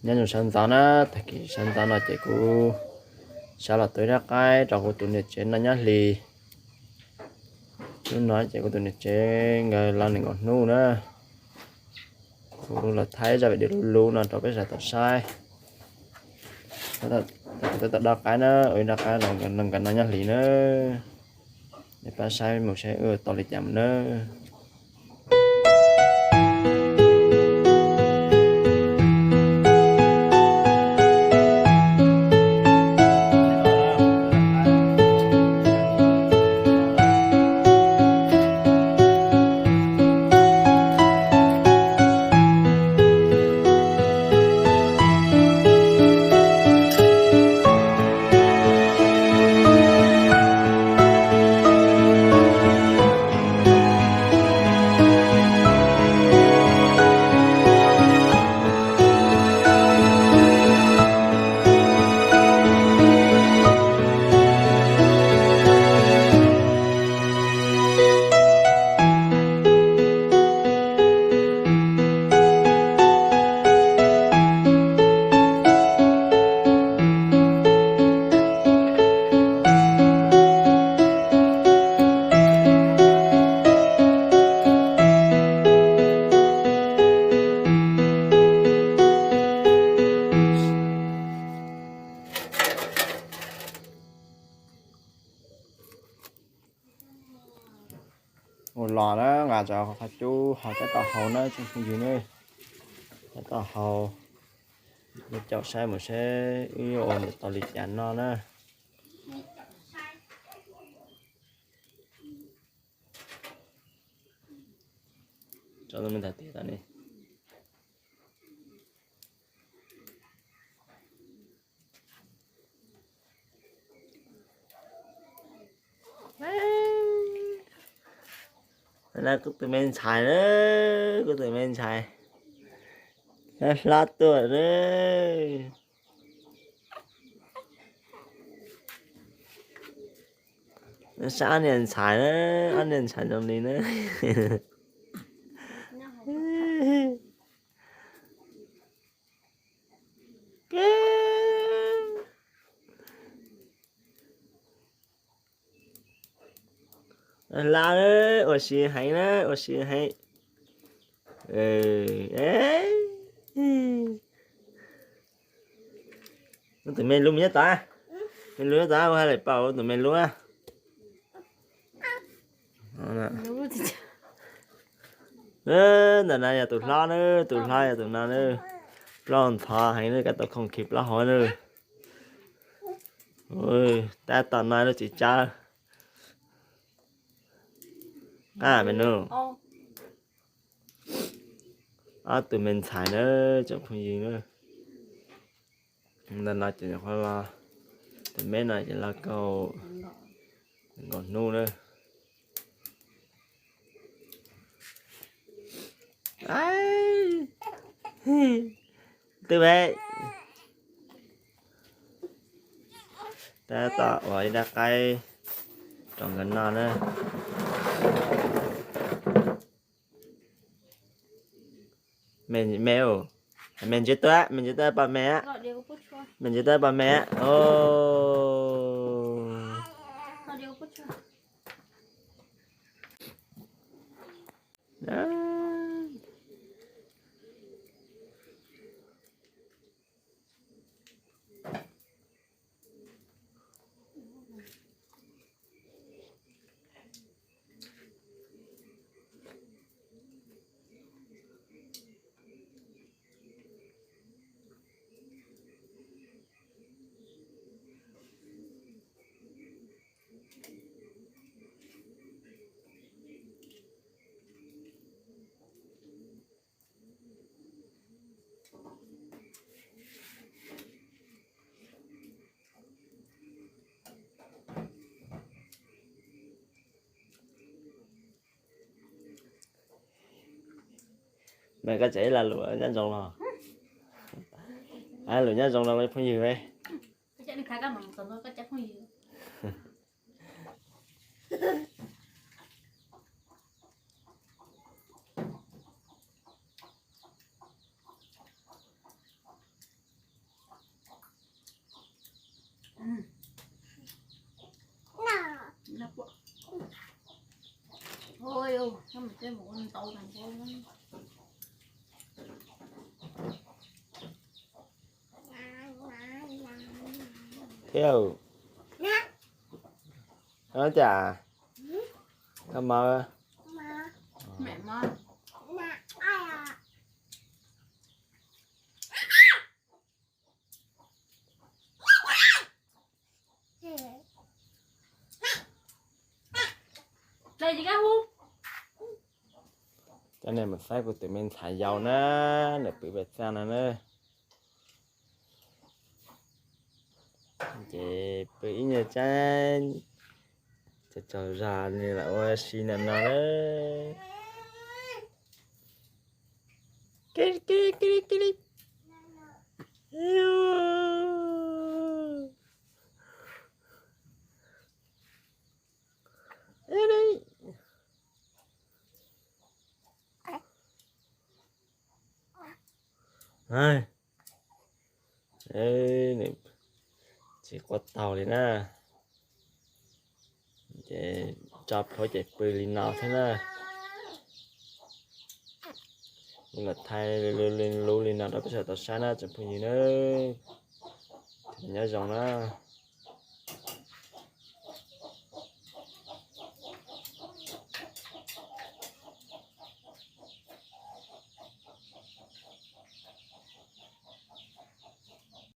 Nyob zoo sawv ntxov na, tag kis sawv ntxov no ces kuv sawv los tua ib rab qaib rau kuv tus niam tsev noj nyob hli. Hnub no ces kuv tus niam tsev nkawd los nees nkaum hnub na, kuv los thaij zaj video luv luv no rau peb sawv daws tau saib. Kuv tab tom dob qaib na, ua ib rab qaib rau nkawd noj nyob hli na. Nej pab saib mus saib wb tau li cas mus na. Ua los na, nqa cov qhov cub ho cab tau hau na tsoom phooj ywg na. Cab tau hau, nej caum saib mus seb wb yuav ua mus tau li cas no na. Tso tus me ntawd tiag tau ne. Kuv tus me ntxhais na, kuv tus me ntxhais hlob tuaj na. Saib ob niag ntxhais na, ob niag ntxhais zoo li na. Hla, ua si heev na, ua si heev. Tus me lub mus nyob tod, me lub nyob tod, ua hais lawm pom tus me lub. Ntawm no yog tus hlob na, tus hlob yog tus no na. Ploj ntxhov heev na, kav tau khoom khi plaub hau na. Tab tom no lub txiv tsawb. Qab me nus. Ob tug me ntxhais na, tsoom phooj ywg na. Ntawm no ces nyuam qhuav los, tus me no ces los kaum, kaum hnub na. Twb peb tab tom ua ib rab qaib rau nkawd noj na. Me, me, me ntsis tuaj, me ntsis tuaj pom me, me ntsis tuaj pom me. Mas koj tseem ib lo lus nyob zoo los, lus nyob zoo rau phooj ywg. Thiab, no cas, koj mov. Cov nej mus saib kuv tus me ntxhais yau na, nws pw pem txaj no na. Ces pw ib nyuag tsab, tsaug zog nws lam ua si ntawm no na. Tsis quaj taug li na. Ces tso plhuav ces pw li no thiab na. Kuv lam thaij lub li no rau peb sawv daws tau saib na tsoom phooj ywg na. Nyob zoo na.